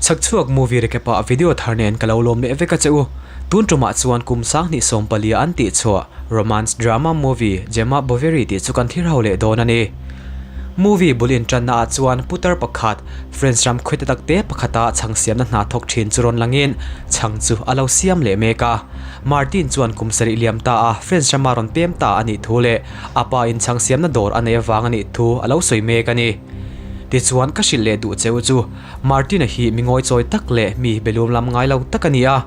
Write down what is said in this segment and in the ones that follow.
Chhakchhuak movie recap ah video thar nen ka lo lawm leh vek a che u. Tun tumah chuan kum 2014 an tih chhuah romance drama movie Gemma Bovary tih chu kan thlir ho leh dawn a ni. Movie bul intanna ah chuan putar pakhat French ram khawite takte pakhata chhang siamna hna thawk thin chu rawn langin chhang chu a lo siam leh mek a. Martin chuan kum sarih liam ta a French rama rawn pem ta a nih thu leh a pa in chhang siamna dawr a neih avang a nih thu a lo sawi mek a ni. Tichuan ka hrilh leh duh cheu chu Martin-a hi mi ngawichawi tak leh mi belum lam ngai lo tak a ni a.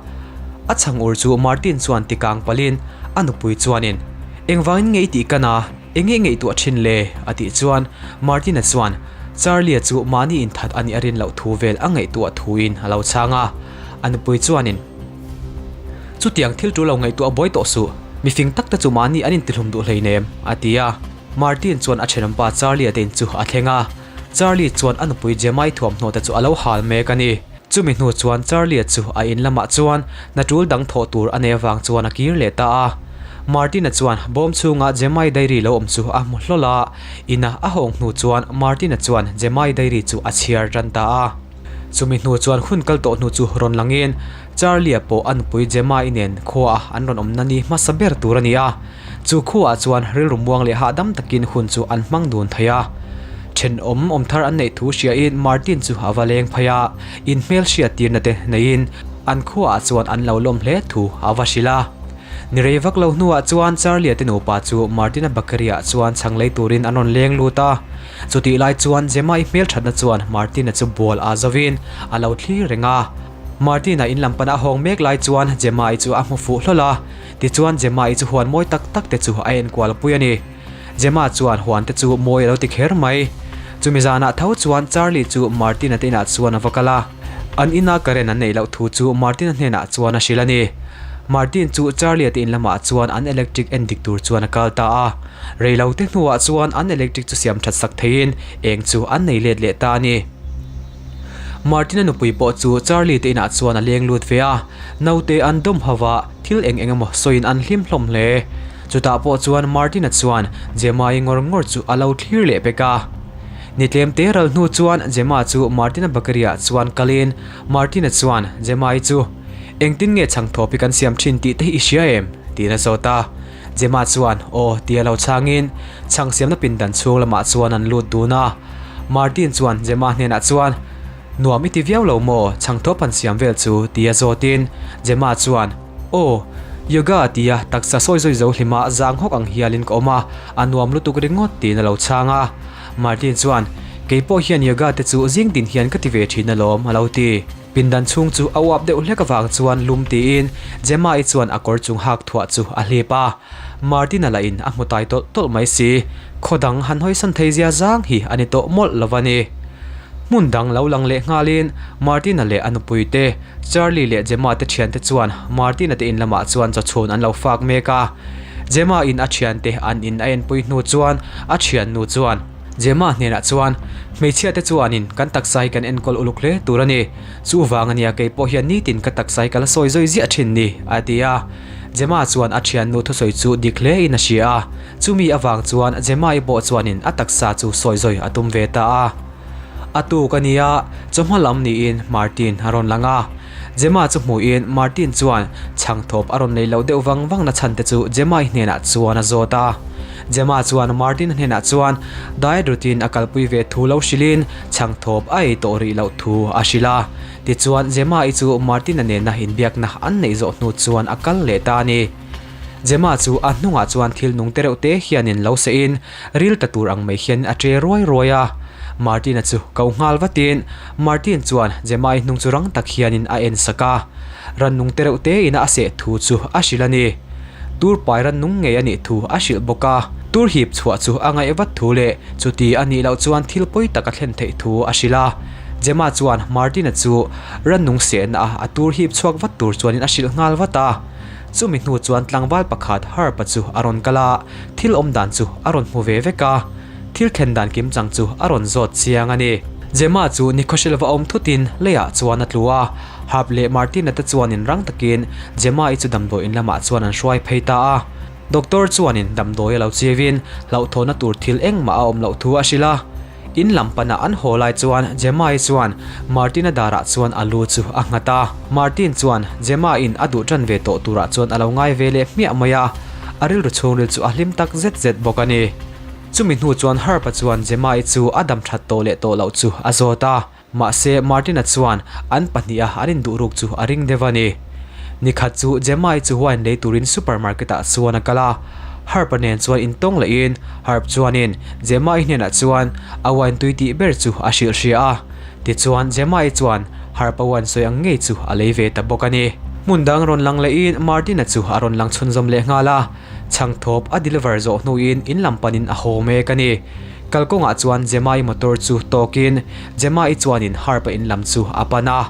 A chhang ur chu Martin chuan tikang palhin a nupui chuanin, Engvangin nge i tih kan a? Enge ngaihtuah thin le? a tih chuan Martin-a chuan Charlie-a chu mahni inthat a nih a rin loh thu vel a ngaihtuah thuin a lo chhang a. A nupui chuanin, Chutiang thil tul lo ngaihtuah buai tawh suh, mi fing tak te chu mahni an intihlum duh hleinem, a ti a. Martin chuan a thenawmpa Charlie-a te in chu a thleng a. Charlie chuan a nupui Jemai thuamhnaw te chu a lo hal mek a ni. Chumi hnu chuan Charlie-a chu a in lamah chuan hna tul dang thawh tur a nei avang chuan a kir leh ta a. Martin-a chuan bawm chhunga Jemai diary lo awm chu a hmu hlawl a, ina a hawng hnu chuan Martin-a chuan Jemai diary chu a chhiar tan ta a. Chumi hnu chuan hun kal tawh hnu chu rawn langin Charlie-a pawh a nupui Jemai nen khuaah an rawn awmna ni hmasa ber tur a ni a. Chu khuaah chuan rilru muang leh hahdam takin hun chu an hmang dun thei a. Thenawm awm thar an neih thu hriain Martin chu a va leng phei a, in hmel hriat tirna te neiin an khuaah chuan an lo lawm hle thu a va hrilh a. Ni rei vak lo hnuah chuan Charlie-a te nupa chu Martin-a bakery-ah chuan chhang lei turin an rawn leng lut a. Chutih lai chuan Gemma-i hmelthatna chuan Martin-a chu bual aa zovin a lo thlir reng a. Martin-a in lam pana a hawng mek lai chuan Gemma-i chu a hmu fuh hlawl a. Tichuan Gemma-i chu huan mawi tak tak te chu a enkual pui a ni. Gemma chuan huan te chu mawi a lo ti kher mai. Chumi zanah tho chuan Charlie chu Martin-a te inah chuan a va kal a. An ina current an neih loh thu chu Martin-a hnenah chuan a hrilh a ni. Martin chu Charlie-a te in lamah chuan an electric en dik tur chuan a kal ta a. Rei lo te hnuah chuan an electric chu siam that sak theiin eng chu an nei let leh ta a ni. Martin-a nupui pawh chu Charlie te inah chuan a leng lut ve a, naute an dawm ho va, thil eng eng emaw sawiin an hlim hlawm hle. Chutah pawh chuan Martin-a chuan Gemma-i ngawr ngawr chu a lo thlir leh pek a. Ni tlem te ral hnu chuan Gemma chu Martin-a bakery-ah chuan kalin Martin-a chuan Gemma-i chu, Engtin nge chhangthawp hi kan siam thin tih te hi i hria em? tiin a zawt a. Gemma chuan, Aw, tia lo chhangin chhang siamna pindan chhung lamah chuan an lut dun a. Martin chuan Gemma hnenah chuan, Nuam i ti viau lo maw, chhang thawp han siam vel chu, tia zawtin Gemma chuan, Aw, yoga tia taksa sawi zawi zo hlima zang hawk ang hialin ka awm a, a nuam lutuk ringawt, tiin a lo chhang a. Martin chuan, Kei pawh hian yoga te chu zing din hian ka ti ve thin alawm, a lo ti. Pindan chhung chu a uap deuh hlek avang chuan lum tiin Gemma-i chuan a kawr chung hak thuah chu a hlip a. Martin-a lah in a hmu tai tawlh tawlh mai si. Khaw dang han hawisan thei zia zang hi a ni tawh mawlh lo a ni. Hmun dang lo lang leh nghalin Martin-a leh a nupui te, Charlie leh Gemma te thiante chuan Martin-a te in lamah chuan chawchhun an lo fak mek a. Gemma-in a thiante an in a enpui hnu chuan a thiannu chuan, Gemma hnenah chuan, Hmeichhia te chuanin kan taksa hi kan enkawl uluk hle tur a ni. Chuvang ania kei pawh hian nitin ka taksa hi ka la sawi zawi ziah thin ni, a ti a. Gemma chuan a thiannu thusawi chu dik hle in a hria a. Chumi avang chuan Gemma-i pawh chuanin a taksa chu sawi zawi a tum ve ta a. A tuk a nia, chawhma lam niin Martin a rawn lang a. Gemma chu hmuhin Martin chuan chhangthawp a rawn nei loh deuh vang vang na chhan te chu Gemma-i hnenah chuan a zawt a. Gemma chuan Martin-a hnenah chuan diet routine a kalpui ve thu lo hrilhin chhangthawp a ei tawh rih loh thu a hrilh a. Tichuan Gemma-i chu Martin-a nena inbiakna an neih zawh hnu chuan a kal leh ta a ni. Gemma chu a hnungah chuan thil nung te reuh te hianin lo seh in ril ta tur ang mai hian a che ruai ruai a. Martin-a chu ko nghal vatin Martin chuan Gemma-i hnung chu rang tak hianin a en sak a. Rannung te reuh te ina a seh thu chu a hrilh a ni. Tur pai rannung ngei a nih thu a hrilh bawk a. Tur hip chhuah chu a ngaih vat thu leh chuti a nih loh chuan thil pawi tak a thlen theih thu a hrilh a. Gemma chuan Martin-a chu rannung sehna a a tur hip chhuak vat tur chuanin a hrilh nghal vat a. Chumi hnu chuan tlangval pakhat Herb-a chu a rawn kal a, thil awm dan chu a rawn hmu ve vek a. Thil thlen dan kim chang chu a rawn zawt chiang a ni. Gemma chu nikhawhrilh va awm thutin leiah chuan a tlu a, Herb leh Martina te chuanin rang takin Gemma-i chu damdawi in lamah chuan an hruai phei ta a. Doctor chuanin damdawi a lo chiavin hlauhthawhna tur thil engmah a awm loh thu a hrilh a. In lam pana an haw lai chuan Gemma-i chuan Martin-a darah chuan a lu chu a nghat a. Martin chuan Gemma-in a duh tan ve tawh turah chuan a lo ngai ve leh hmiah mai a, a rilru chhungril chu a hlim tak zet zet bawk a ni. Chumi hnu chuan Herb-a chuan Gemma-i chu a dam that tawh leh tawh loh chu a zawt a. Mahse, Martin-a chuan an pahniha an induh ruk chu a ring deuh a ni. Nikhat chu Gemma-i chu wine lei turin supermarket-ah chuan a kal a. Herb-a nen chuan intawng lehin Herb chuanin Gemma-i hnenah chuan a wine tui tih ber chu a hrilh hria a. Tichuan, Gemma-i chuan Herb-a wine sawi ang ngei chu a lei ve ta bawk a ni. Hmun dang rawn lang lehin Martin-a chu a rawn lang chhunzawm leh nghal a. Chhangthawp a deliver zawh hnuin in lam panin a haw mek a ni. Kalkawngah chuan Gemma-i motor chu tawkin Gemma-i chuanin Harp-a in lam chu a pan a.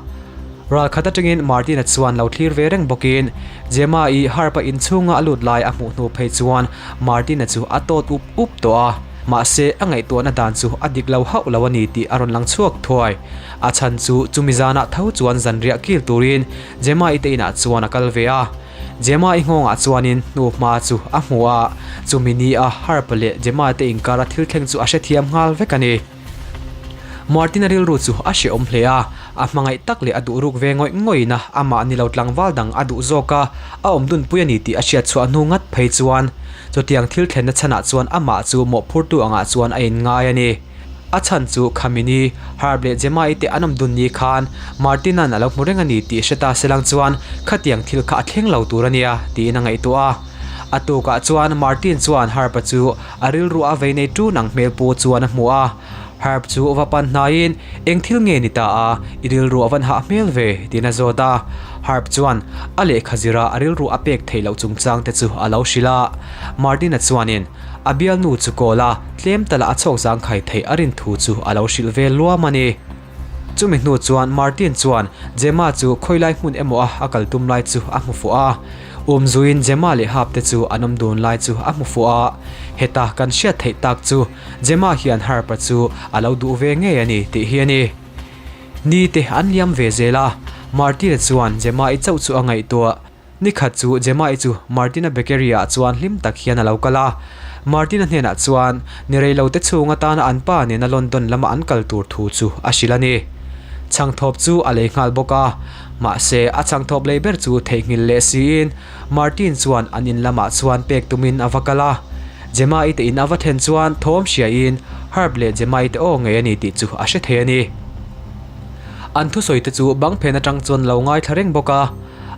Ral khat atangin Martin-a chuan lo thlir ve reng bawkin Gemma-i Harp-a inchhunga a lut lai a hmuh hnu phei chuan Martin-a chu a tawt up up tawh a. Mahse, a ngaihtuahna dan chu a dik lo hauh lo a ni tih a rawn lang chhuak thuai. A chhan chu chumi zanah tho chuan zanriah kil turin Gemma-i te inah chuan a kal ve a. Gemma-i nghawngah chuanin hnu hma chu a hmu a, chumi ni a Harp leh Gemma te inkara thil thleng chu a hrethiam nghal vek a ni. Martin-a rilru chu a hrehawm hle a, a hmangaih tak leh a duh ruk ve ngawih ngawih in amah ni lo tlangval dang a duh zawk a, a awm dunpui a ni tih a hriat chhuah hnu ngat phei chuan chutiang thil thlenna chhanah chuan amah chu mawhphurtu angah chuan a inngai a ni. A chhan chu Khamini, Herb leh Gemma-i te an awm dun ni khan Martin-a'n a lo hmu reng a ni tih hre ta selang chuan khatiang thil kha a thleng lo tur a nia tiin a ngaihtuah a. A tukah chuan Martin chuan Herb-a chu a rilru a vei nei ṭun ang hmel pu chuan a hmu a. Herb chu va pan hnaiin, Eng thil nge ni ta a, i rilru a van hah hmel ve? tiin a zawt a. Herb chuan a lehkha zira a rilru a pek theih loh chungchang te chu a lo hrilh a. Martin-a chuanin, A bialnu chu kawl a, tlem tala a chhawk zangkhai theih a rin thu chu a lo hrilh ve luam a ni. Chumi hnu chuan Martin chuan Gemma chu khawilai hmun emaw a a kal tum lai chu a hmu fuh a. Umzuiin Gemma leh Hap te chu an awm dun lai chu a hmu fuh a. Heta kan hriat theih tak chu Gemma hian Harper chu a lo duh ve ngei a ni tih hi a ni. Ni te an liam ve zel a, Martin-a chuan Gemma-i chauh chu a ngaihtuah. Nikhat chu Gemma-i chu Martin-a bakery-ah chuan hlim tak hian a lo kal a. Martin-a hnenah chuan ni rei lo te chhung atana an pa nena London lama an kal tur thu chu a hrilh a ni. Chhangthawp chu a lei nghal bawk a, mahse a chhangthawp lei ber chu theihnghilh leh siin Martin chuan an in lamah chuan pek tumin a va kal a. Gemma-i te in a va thlen chuan thawm hriain Herb leh Gemma-i te aw ngei a ni tih chu a hre thei a ni. An thusawi te chu bang phen atang chuan lo ngaithla reng bawk a.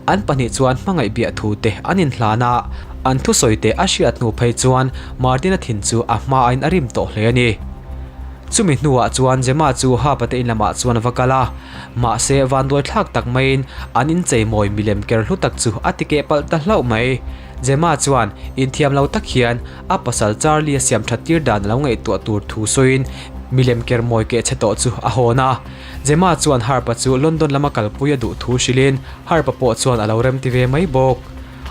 An pahnih chuan hmangaih biah thu te an inhlan a, an thusawi te a hriat hnu phei chuan Martin-a thin chu a hma aiin a rim tawh hle a ni. Chumi hnuah chuan Gemma chu Hapa te in lamah chuan a va kal a, mahse vanduai thlak tak maiin an incheimawi milem ker hlu tak chu a ti keh palh ta hlauh mai. Gemma chuan inthiam lo tak hian a pasal Charlie-a siam that tir dan a lo ngaihtuah tur thu sawiin milem ker mawi keh chhe tawh chu a hawn a. Gemma chuan Harpa chu London lama kalpui a duh thu hrilhin Harpa pawh chuan a lo remti ve mai bawk.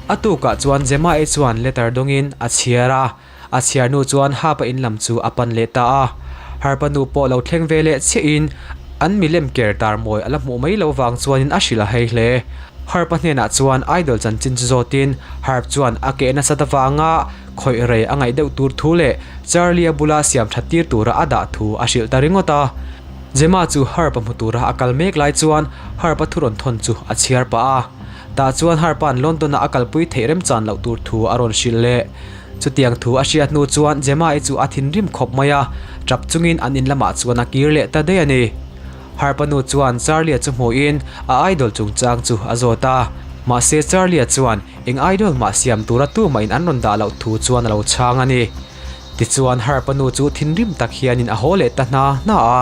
A tukah chuan Gemma-i chuan letter dawngin a chhiar a, a chhiar hnu chuan Harpa in lam chu a pan leh ta a. Harpa nu pawh lo thleng ve leh chiahin an milem ker tar mawi a la hmuh mai loh vang chuanin a hrilh a hei hle. Harpa hnenah chuan idol chanchin chu zawtin Harp chuan a keh nasat avanga khawih rei a ngaih deuh tur thu leh Charlie-a bula siam that tir tura a dah thu a hrilh ta ringawt a. Gemma chu Harp-a hmu tura a kal mek lai chuan Harp-a thu rawn thawn chu a chhiar pah a. Tah chuan Harp-a'n London-a a kalpui theih remchan loh tur thu a rawn hrilh leh. Chutiang thu a hriat hnu chuan Gemma-i chu a thinrim khawp mai a, tap chungin an in lamah chuan a kir leh ta daih a ni. Harp-a nu chuan Charlie-a chu hmuhin a idol chungchang chu a zawt a. Mahse Charlie-a chuan eng idol mah siam tura tumahin an rawn dah loh thu chuan a lo chhang a ni. Tichuan Harpa nu chu thinrim tak hianin a haw leh ta hna hna a.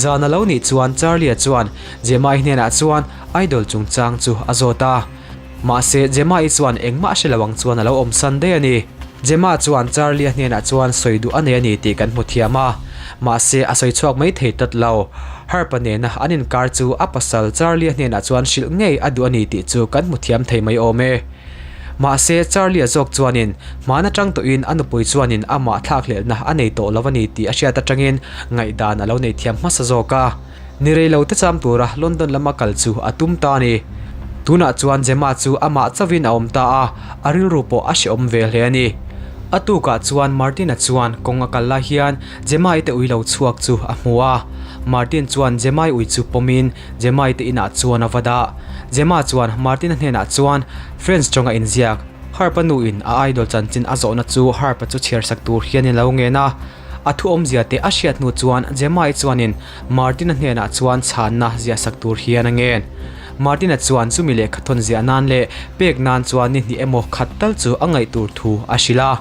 Zan a lo nih chuan Charlie-a chuan Gemma-i hnenah chuan idol chungchang chu a zawt a. Mahse Gemma-i chuan engmah hre lo ang chuan a lo awmsan daih a ni. Gemma chuan Charlie-a hnenah chuan sawi duh a nei a ni tih kan hmu thiam a. Mahse a sawi chhuak mai thei tlat lo. Harpa nena an inkar chu a pasal Charlie-a hnenah chuan hrilh ngei a duh a ni tih chu kan hmu thiam thei mai awm e. Mahse, Charlie-a zawk chuanin hmaan atang tawhin a nupui chuanin amah thlakhlelhna a nei tawh lo a ni tih a hriat atangin ngaihdan a lo nei thiam hmasa zawk a. Ni rei lo te cham tura London lama kal chu a tum ta a ni. Tunah chuan Gemma chu amah chauhin a awm ta a, a rilru pawh a hrehawm ve hle a ni. A tukah chuan Martin-a chuan kawng a kal lai hian Jemai te ui lo chhuak chu a hmu a. Martin chuan Jemai ui chu pawmin Jemai te inah chuan a va dah. Jema chuan Martin-a hnenah chuan French tawnga inziak Harp-a nuin a idol chanchin a zawhna chu Harp-a chu chhiarsak tur hian a lo ngen a. A thu awmzia te a hriat hnu chuan Jemai chuanin Martin-a hnenah chuan chhanna ziahsak tur hian a ngen. Martin-a chuan chumi lehkha thawn ziah nan leh pek nan chuan ni hnih emaw khat tal chu a ngaih tur thu a hrilh a.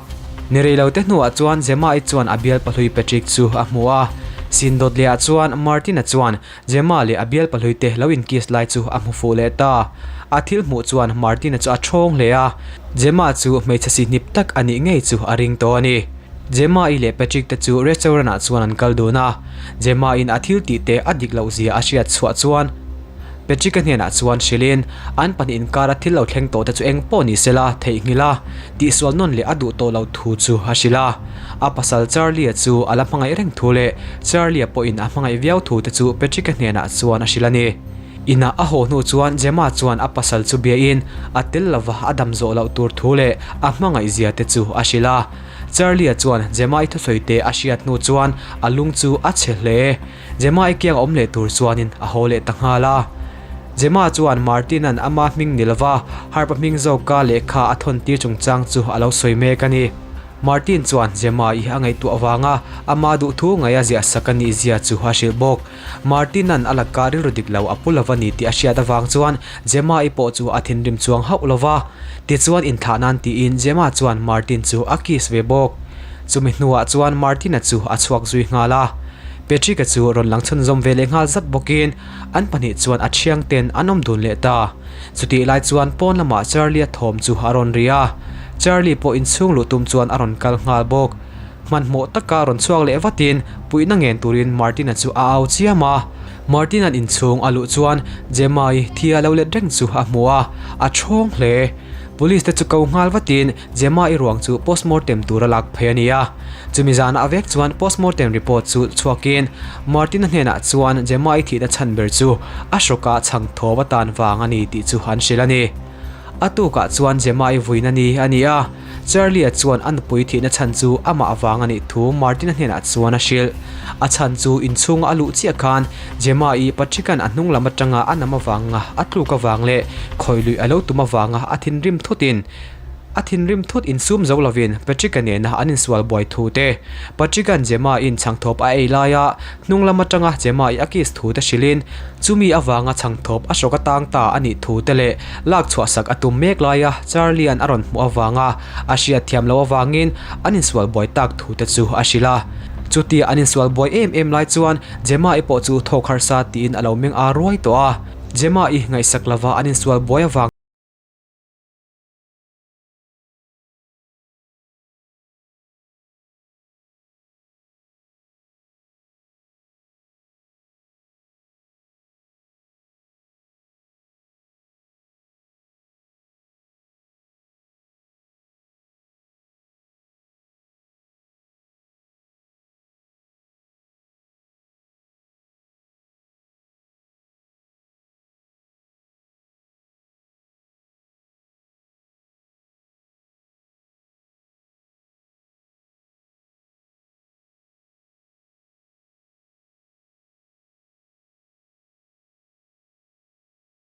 Ni rei lo te hnuah chuan Gemma-i chuan a bial pahlui Patrick chu a hmu a. Sin dawt lehah chuan Martin-a chuan Gemma leh a bial pahlui te lo inkiss lai chu a hmu fuh leh ta. A thil hmuh chuan Martin-a chu a thawng hle a, Gemma chu hmeichhe sihnip tak a nih ngei chu a ring tawh a ni. Gemma-i leh Patrick te chu restaurant-ah chuan an kal dun a. Gemma-in a thil tih te a dik loh zia a hriat chhuah chuan Patrick-a hnenah chuan hrilhin an pahnih inkara thil lo thleng tawh te chu eng pawh ni sela theihnghilh a, tihsual nawn leh a duh tawh loh thu chu a hrilh a. A pasal Charlie-a chu a la hmangaih reng thu leh Charlie-a pawhin a hmangaih viau thu te chu Patrick-a hnenah chuan a hrilh a ni. Inah a haw hnu chuan Gemma chuan a pasal chu biain a tel lova a dam zawh loh tur thu leh a hmangaih zia te chu a hrilh a. Charlie-a chuan Gemma-i thusawi te a hriat hnu chuan a lung chu a chhe hle. Gemma-i kiang a awm leh tur chuanin a haw leh ta nghal a. Gemma chuan Martin-a'n ama hming ni lova Harp-a hming zawka lehkha a thawn tir chungchang chu a lo sawi mek a ni. Martin chuan Gemma-i a ngaihtuah avanga ama duhthu ngaih a ziahsak a nih zia chu a hrilh bawk. Martin-a'n a laka rilru dik lo a pu lova ni tih a hriat avang chuan Gemma-i pawh chu a thinrim chuang hauh lova. Tichuan inthlah nan tiin Gemma chuan Martin chu a kiss ve bawk. Chumi hnuah chuan Martin-a chu a chhuak zui nghal a. Patrick-a chu rawn lang chhunzawm ve leh nghal zat bawkin an pahnih chuan a thiang ten an awm dun leh ta. Chutih lai chuan pawn lamah Charlie-a thawm chu a rawn ri a. Charlie pawh inchhung luh tum chuan a rawn kal nghal bawk. Hmanhmawh taka rawn chhuak leh vatin puihna ngen turin Martin-a chu a au chiam a. Martin-a'n inchhung a luh chuan Gemma-i thi a lo let reng chu a hmu a, a thawng hle. Police te chu ko nghal vatin Gemma-i ruang chu postmortem tura lak phei a ni a. Chumi zanah vek chuan postmortem report chu chhuakin Martin-a hnenah chuan Gemma-i thihna chhan ber chu a hrawka chhang thawm atan vang a ni tih chu an hrilh a ni. A tukah chuan Gemma-i vuina ni a ni a, Charlie-a chuan a nupui thihna chhan chu amah vang a nih thu Martin-a hnenah chuan a hrilh. A chhan chu inchhunga a luh chiah khan Gemma-i Patrick-a'n a hnung lam atanga a nam avanga a tluk avang leh khawi luih a lo tum avanga a thinrim thutin A thinrim thut insum zo lovin Patrick-a nena an insual buai thu te, Patrick-a'n Gemma-i'n chhangthawp a ei laia hnung lam atanga Gemma-i a kiss thu te hrilhin chumi avanga chhangthawp a hrawk atang ta a nih thu te leh lak chhuahsak a tum mek laia Charlie-a'n a rawn hmuh avanga a hriat thiam loh avangin an insual buai tak thu te chu a hrilh a. Chutia an insual buai em em lai chuan Gemma-i pawh chu thawk harsa tiin a lo meng ar ruai tawh a. Gemma-i ngaihsak lova an insual buai avang.